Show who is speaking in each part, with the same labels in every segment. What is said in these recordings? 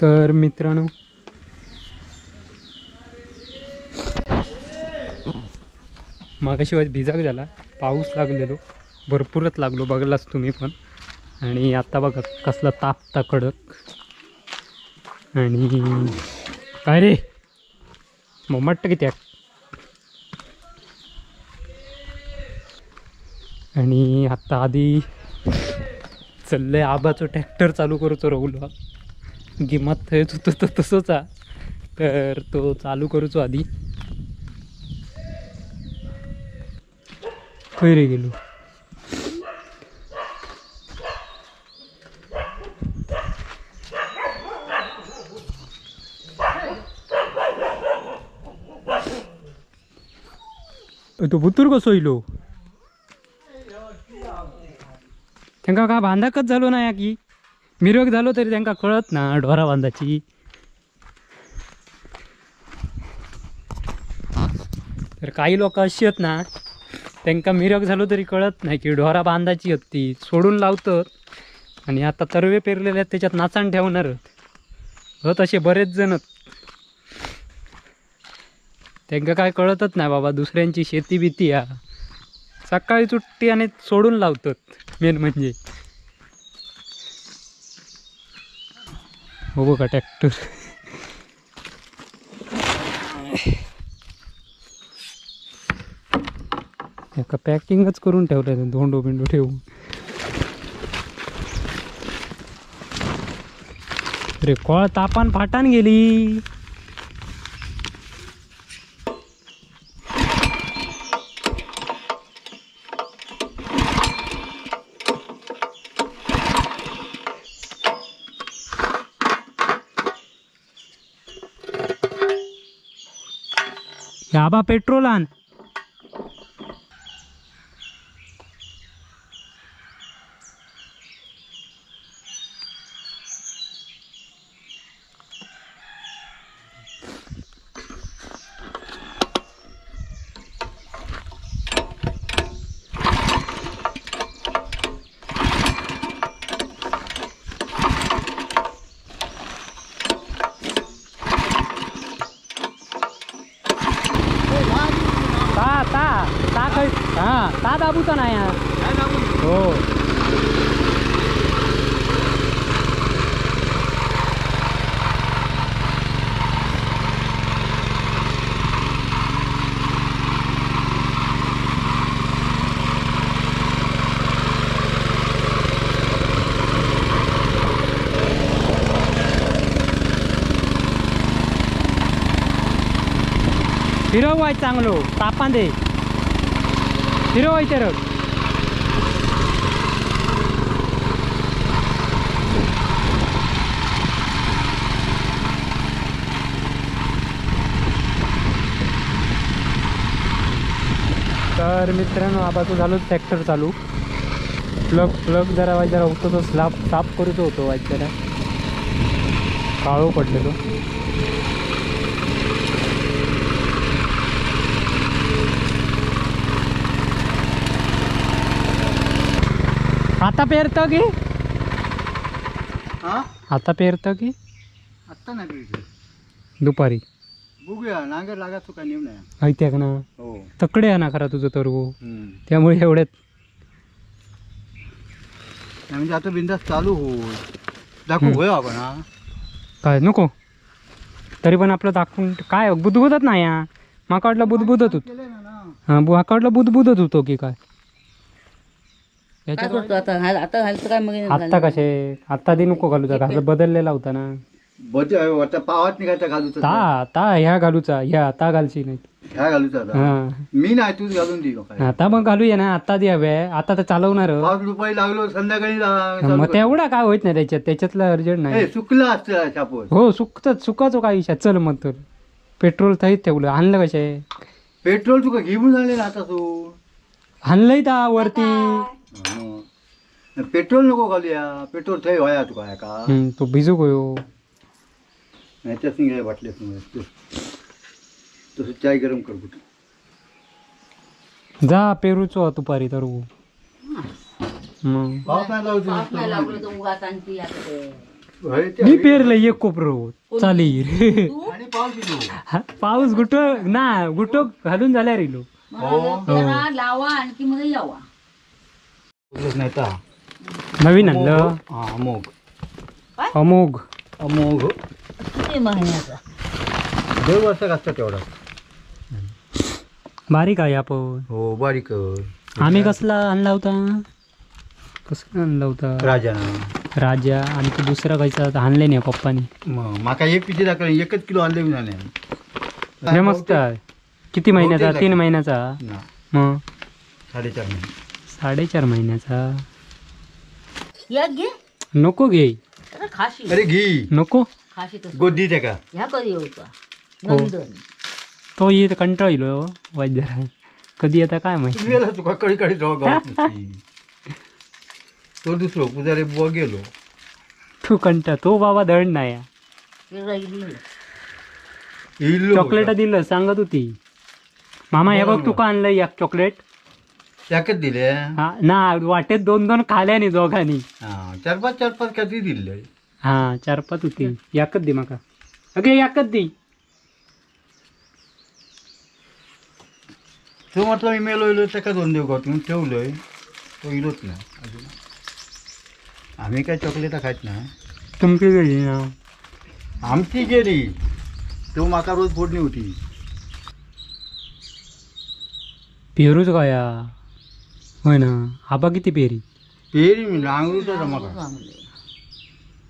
Speaker 1: तर मित्रांनो मागाशी वाज भिजाक झाला, पाऊस लागलेलो भरपूरच लागलो, बघलाच तुम्ही पण. आणि आता बघा कसला तापता कडक. आणि काय रे मोमट्ट किती. आणि आता आधी चाललंय आबाचो ट्रॅक्टर चालू करूचो रवलो, गिमात थंयच होतो तर तसंच हा, तर तो चालू करूचो आधी. खंय रे गेलो तो भुतूर कसो इलो, त्यांका काय बांधाकच झालो ना या की मिरग झालो तरी त्यांका कळत ना ढोरा बांधाची. तर काही लोक अशी आहेत ना त्यांका मिरग झालो तरी कळत नाही की ढोरा बांधाची आहेत, ती सोडून लावतात. आणि आता तरवे पेरलेले आहेत त्याच्यात नाचाण ठेवणार हो तसे बरेच जण, त्यांका काय कळतच नाही बाबा दुसऱ्यांची शेती भीती हा. सकाळी सुट्टी आणि सोडून लावतात मेन म्हणजे. हो बघा ट्रॅक्टर. एका पॅकिंगच करून ठेवलं धोंडो बिंडो ठेवून. अरे कोळ तापान फाटान गेली. आबा पेट्रोल आण. ता दाबूचा नाही हो. फिरवाय चांगलो तापान दे फिरवायचे रग. तर मित्रांनो आबा तो झालो ट्रॅक्टर चालू. प्लग प्लग जरा वाज जरा होतो तो स्लाब साफ करूचो होतो वाज जरा काळो पडलेलो. आता पेरतं की आता पेरतं की
Speaker 2: आता नाही पेरतं
Speaker 1: दुपारी
Speaker 2: बघूया नांगर लागायचो का नेम नाही
Speaker 1: माहिती आहे का ना
Speaker 2: हो
Speaker 1: तकडे आहे ना खरा तुझं तरवो त्यामुळे एवढ्यात
Speaker 2: म्हणजे आता बिंदास चालू हो दाखवू होय आपण हा
Speaker 1: काय नको तरी पण आपलं दाखवून काय बुदबुदत नाही हा माका वाटलं बुदबुदत होत हां माका वाटलं बुदबुदत होतो की काय
Speaker 3: आता आता घालतो काय मग
Speaker 1: आता कसे आता दे नको घालूचा घाल बदललेला होता ना
Speaker 2: बदल पावात निघायचा घालूचा
Speaker 1: ता ता ह्या घालूचा ह्या आता घालची नाही
Speaker 2: ह्या घालूचा आता मी नाही तूच घालून दे
Speaker 1: आता मग घालूया ना आता दे हवे आता तर चालवणार
Speaker 2: 5 रुपये लागलो संध्याकाळी
Speaker 1: मग तेवढा काय होत नाही त्याच्यात त्याच्यातला अर्जंट नाही
Speaker 2: सुकला असतं शापूर
Speaker 1: हो सुकतच सुकाचो काय विषय चल मग तर पेट्रोल थंयच ठेवलं आणलं कशे
Speaker 2: पेट्रोल तुका घेऊन आले ना आता तू
Speaker 1: आणलंय ता वरती
Speaker 2: पेट्रोल नको घालूया पेट्रोल थंय व्हाया तुका का
Speaker 1: तो भिजू गयो
Speaker 2: नाही त्याच वाटले तसं चाय गरम कर कुठं
Speaker 1: जा पेरूचो दुपारी तर
Speaker 2: पाऊस
Speaker 3: नाही लागलो तर उगाच आणखी
Speaker 1: मी पेरलं एक कोपरो चालेल. पाऊस गुटो ना गुटो घालून झाल्या रिलो.
Speaker 3: लावा आणखी मग यावा.
Speaker 1: नवीन आणलं
Speaker 2: अमोघ.
Speaker 1: अमोघ
Speaker 2: अमोघ
Speaker 3: किती महिन्याचा?
Speaker 2: 2 वर्षात असतं तेवढा.
Speaker 1: बारीक आहे आपण.
Speaker 2: हो बारीक.
Speaker 1: आम्ही कसला आणला होता? कसला आणला होता?
Speaker 2: राजा.
Speaker 1: राजा आणि तो दुसरा खायचा आणले नाही पप्पानी.
Speaker 2: मग माका एक पिशी दाखवली, 1 किलो आणले मी.
Speaker 1: हे मस्त आहे. किती महिन्याचा? 3 महिन्याचा. मग
Speaker 2: 4.5 महिने.
Speaker 1: 4.5 महिन्याचा.
Speaker 3: घे
Speaker 1: नको घे.
Speaker 2: अरे घे
Speaker 1: नको.
Speaker 2: गोदी ते का
Speaker 3: ह्या कधी येऊचा नंदन
Speaker 1: तो येत कंटाळ येलो वाजरा कधी येता काय माहिती.
Speaker 2: तुका कडी कडी गावात तो दुसरो पुजारी बुवा गेलो
Speaker 1: तू कंटा तो बाबा धड नाही. चॉकलेट दिलं सांगत होती मामा. हे बघ तुका आणलं एक चॉकलेट.
Speaker 2: एकच दिले
Speaker 1: ना वाटेत 2-2 खाल्या नाही दोघांनी.
Speaker 2: 4-5 4-5 कधी दिले.
Speaker 1: हा 4-5 होती. एकच दे माका. अगे एकच दे.
Speaker 2: तो म्हटलं मी मेलो इलो त्याका 2 देऊ का ठेवलोय तो इलोच ना अजून. आम्ही काय चॉकलेट खायत ना.
Speaker 1: तुमची गेली ना
Speaker 2: आमची गेली. तो माका रोज फोडणी होती.
Speaker 1: पेरूच काय होय ना. आबा किती पेरी
Speaker 2: पेरी मी नांगरूचा जमा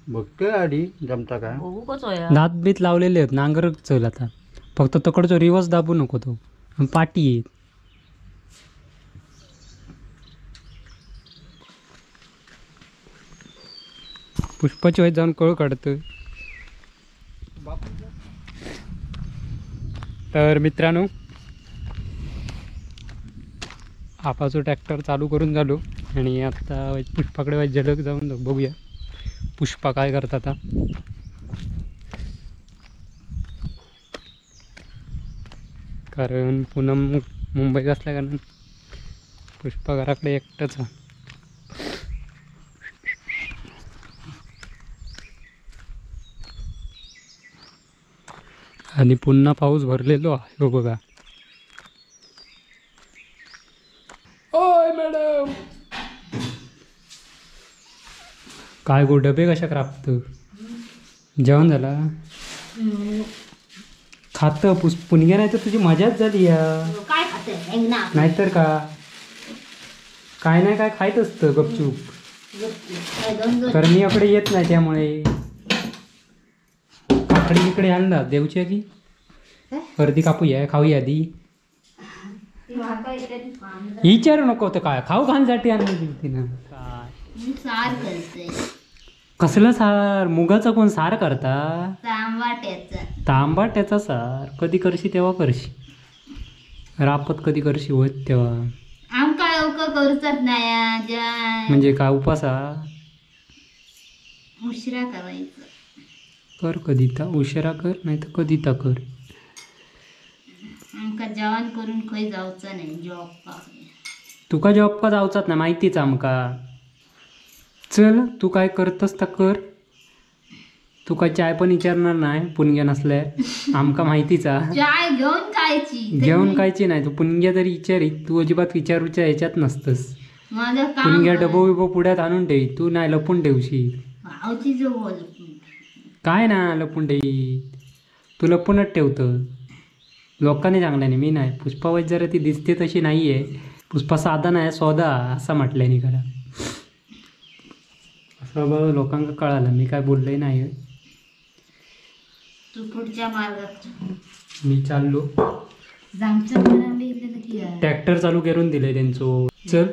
Speaker 2: बघतोय आधी जमता का.
Speaker 1: दात बीत लावलेले आहेत नांगर चल आता. फक्त तकडचो रिवर्स दाबू नको तो पाटी येत. पुष्पाची वय जाऊन कळ काढतं. तर मित्रांनो आपाचो ट्रॅक्टर चालू करून झालो आणि आता पुष्पाकडे झलक जाऊन बघूया पुष्पा काय करतात आता. कारण पूनम मुंबईत असल्या कारण पुष्पा घराकडे एकटंच. आणि पुन्हा पाऊस भरलेलो आहे हो बघा. ओय मॅडम काय गो डबे कशा क्रापत. जेवण झाला खात पुणग्या नाही तर तुझी मजाच झाली या. नाहीतर का काय नाही काय खायत असतं गपचूप. तर मी इकडे येत नाही त्यामुळे काकडी इकडे आणला देऊची की अर्धी कापूया खाऊया आधी. विचारू नको तर काय खाऊ खाण्यासाठी आणली तिनं. काय कसलं सार? मुगाचा कोण सार करता? तांबाट्याचा सार कधी करशी तेव्हा करशी. रापत कधी करशी होत तेव्हा. म्हणजे काय उपासा
Speaker 4: उशिरा करायचं
Speaker 1: कर कधी ता उशिरा कर नाही तर कधी ता कर.
Speaker 4: आमका जेवण करून खंय जावचं नाही जॉब.
Speaker 1: तुका जॉब का जावचात ना माहितीच आमका. चल तू काय करतस तर कर. तुका चाय पण विचारणार नाही पुणग्या नसल्या आमका माहितीचा.
Speaker 4: चाय घेऊन खायची.
Speaker 1: घेऊन खायची नाही तू पुणग्या तरी विचारी. तू अजिबात विचारूच्या ह्याच्यात नसतस. पुणग्या डबो बिबो पुढ्यात आणून ठेवी तू नाही लपून ठेवशी. काय ना लपून ठेवी तू लपूनच ठेवतं. लोकांनी सांगल्याने नाही मी नाही. पुष्पावत जरा ती दिसते तशी नाही आहे. पुष्पा साधा नाही सौदा असा म्हटल्याने करा असं बाबा लोकांना कळालं मी काय बोलले नाही.
Speaker 4: तू पुढच्या मार्गात
Speaker 1: मी चाललो. ट्रॅक्टर चालू करून दिले त्यांचो. चल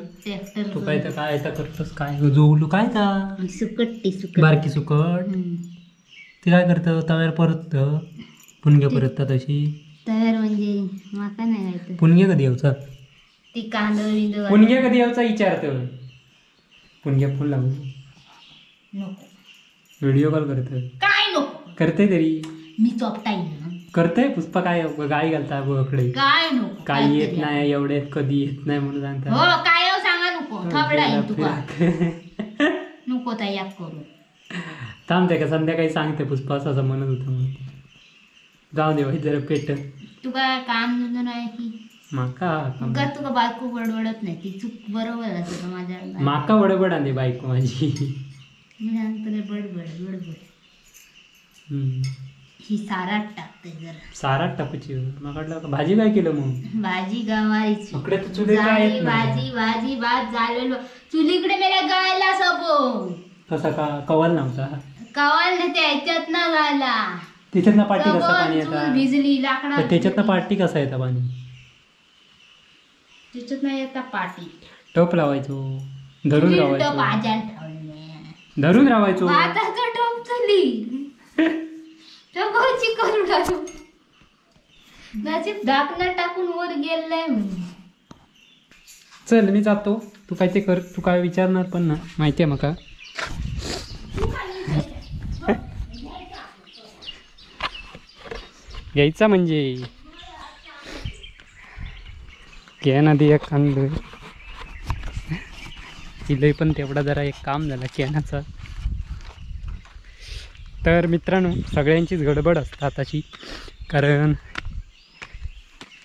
Speaker 1: तू काय तर काय करतोस काय जोवलू काय ता
Speaker 4: सुकट
Speaker 1: बारकी सुकट ती काय करतं तव्यावर परत पुणग्या परततात अशी.
Speaker 4: तयार म्हणजे माका नाही माहिती.
Speaker 1: पुणग्या कधी येऊचा?
Speaker 4: ती कांदो बिंदो
Speaker 1: पुणग्या कधी येऊचा विचारतो. पुणग्या फोन लागू
Speaker 4: नको.
Speaker 1: व्हिडिओ कॉल करतो
Speaker 4: काय नको
Speaker 1: करते तरी
Speaker 4: मी चोपटाईन.
Speaker 1: करते पुष्पा काय गाय घालता बकडे
Speaker 4: काय नको
Speaker 1: काय येत नाही एवढे कधी येत नाही म्हणून सांगता.
Speaker 4: हो काय सांगा नको थबडा तुका नको तयार करू.
Speaker 1: थांबते का संध्याकाळी सांगते पुष्पा असं म्हणत होतं म्हणून. जाऊ दे भाई जरा पेट
Speaker 4: तुका काम नाही की
Speaker 1: माका
Speaker 4: का तुका बायको बडबडत नाही ती चूक बरोबर असते माझ्या
Speaker 1: माका बडबड आणली बायको माझी.
Speaker 4: मी सांगतो बडबड बडबड ही सारात टाकते जरा
Speaker 1: सारात टाकूची. माकडलं भाजी काय केलं मग?
Speaker 4: भाजी गवारीची.
Speaker 1: इकडे तर चुली काय
Speaker 4: भाजी भाजी भात झालेलो चुलीकडे मेला गायला सबो
Speaker 1: कसा का कवाल नव्हता
Speaker 4: कवाल नाही त्याच्यात ना झाला
Speaker 1: त्याच्यात ना पाटी कसा पाणी येता
Speaker 4: भिजली लाकडा
Speaker 1: त्याच्यात ना पाटी कसा येता पाणी
Speaker 4: त्याच्यात नाही येता पाटी
Speaker 1: टोप लावायचो धरून रावायचो धरून रावायचो
Speaker 4: भाताचा टोप चुली टोपाची करू लागलो नसीब ढाकणं टाकून वर गेलाय म्हणून.
Speaker 1: चल मी जातो तू काय ते कर तू काय विचारणार पण ना माहिती आहे माका. घ्यायचा म्हणजे can आधी एक आणलं इलंय पण तेवढा जरा एक काम झाला कॅनाचा. तर मित्रांनो सगळ्यांचीच गडबड असतात अशी कारण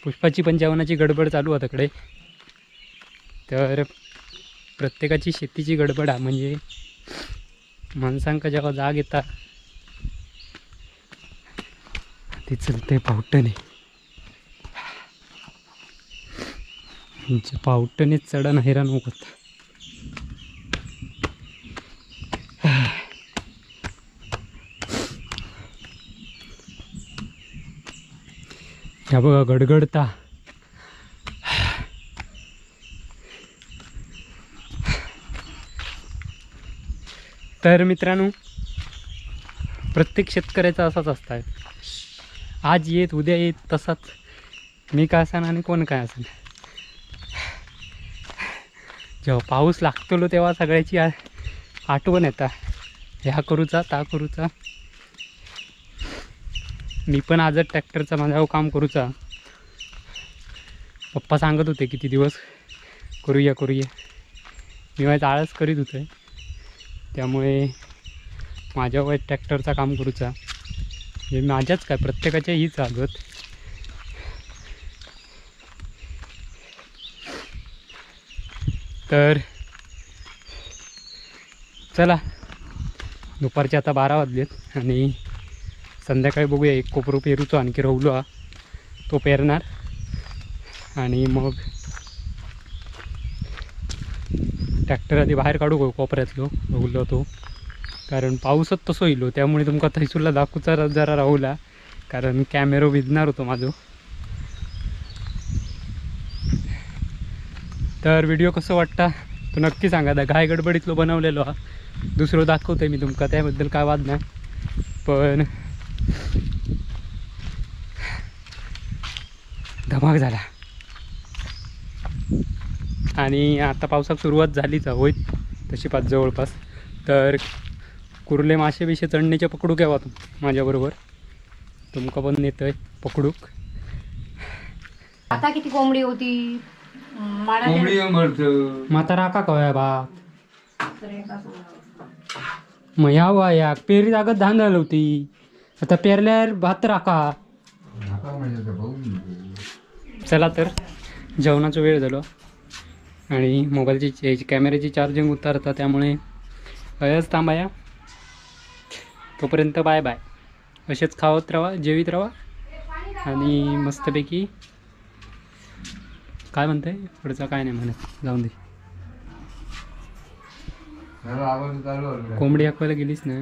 Speaker 1: पुष्पाची पण जेवणाची गडबड चालू आहे तिकडे. तर प्रत्येकाची शेतीची गडबड आहे म्हणजे माणसांका जेव्हा जाग येतात ते चलते पावटणे पावटणे चढण हैराण होत. ह्या बघा गडगडता. तर मित्रांनो प्रत्येक शेतकऱ्याचा असाच असता आज येत उद्या येत तसाच मी काय असेन आणि कोण काय असेल. जेव्हा पाऊस लागतो तेव्हा सगळ्याची आठवण येतात ह्या करूचा ता करूचा. मी पण आजच ट्रॅक्टरचा माझ्यावर काम करूचा. पप्पा सांगत होते किती दिवस करूया करूया मी माझा आळस करीत होते त्यामुळे माझ्यावर ट्रॅक्टरचा काम करूचा म्हणजे माझ्याच काय प्रत्येकाच्या हीच आगत. तर चला दुपारचे आता 12 वाजलेत आणि संध्याकाळी बघूया एक कोपरो पेरूचो आणखी रवलो हा तो पेरणार आणि मग ट्रॅक्टर आधी बाहेर काढू कोपऱ्यातलो रवलो तो कारण पाऊसच तसो इलो त्यामुळे तुमका थैसूरला दाखवचा जरा राहुला कारण कॅमेरो भिजणार होतो माझो. तर व्हिडिओ कसं वाटता तो नक्की सांगा. घाय गडबडीतलो बनवलेलो हा दुसरं दाखवतोय मी तुमका त्याबद्दल काय वाद नाही पण धमाक झाला. आणि आता पावसात सुरुवात झालीच होईल तशी पाच जवळपास. तर कुर्ले मासे बिशे चढणीचे पकडूक यावा तुम माझ्याबरोबर तुमका पण नेतोय पकडूक.
Speaker 3: आता किती कोंबडी होती
Speaker 1: माता राखा कव्या बा मग ह्या वा पेरी जागत धान झालं होती आता पेरल्यावर भात राखा. चला तर जेवणाचा वेळ झालो आणि मोबाईलची कॅमेऱ्याची चार्जिंग उतारता त्यामुळे हयच थांबाया. तोपर्यंत बाय बाय. असेच खावत राहा जेवीत राहा आणि मस्तपैकी काय म्हणते पुढचं काय नाही म्हणत जाऊन दे. कोंबडी हाकवायला गेलीस ना.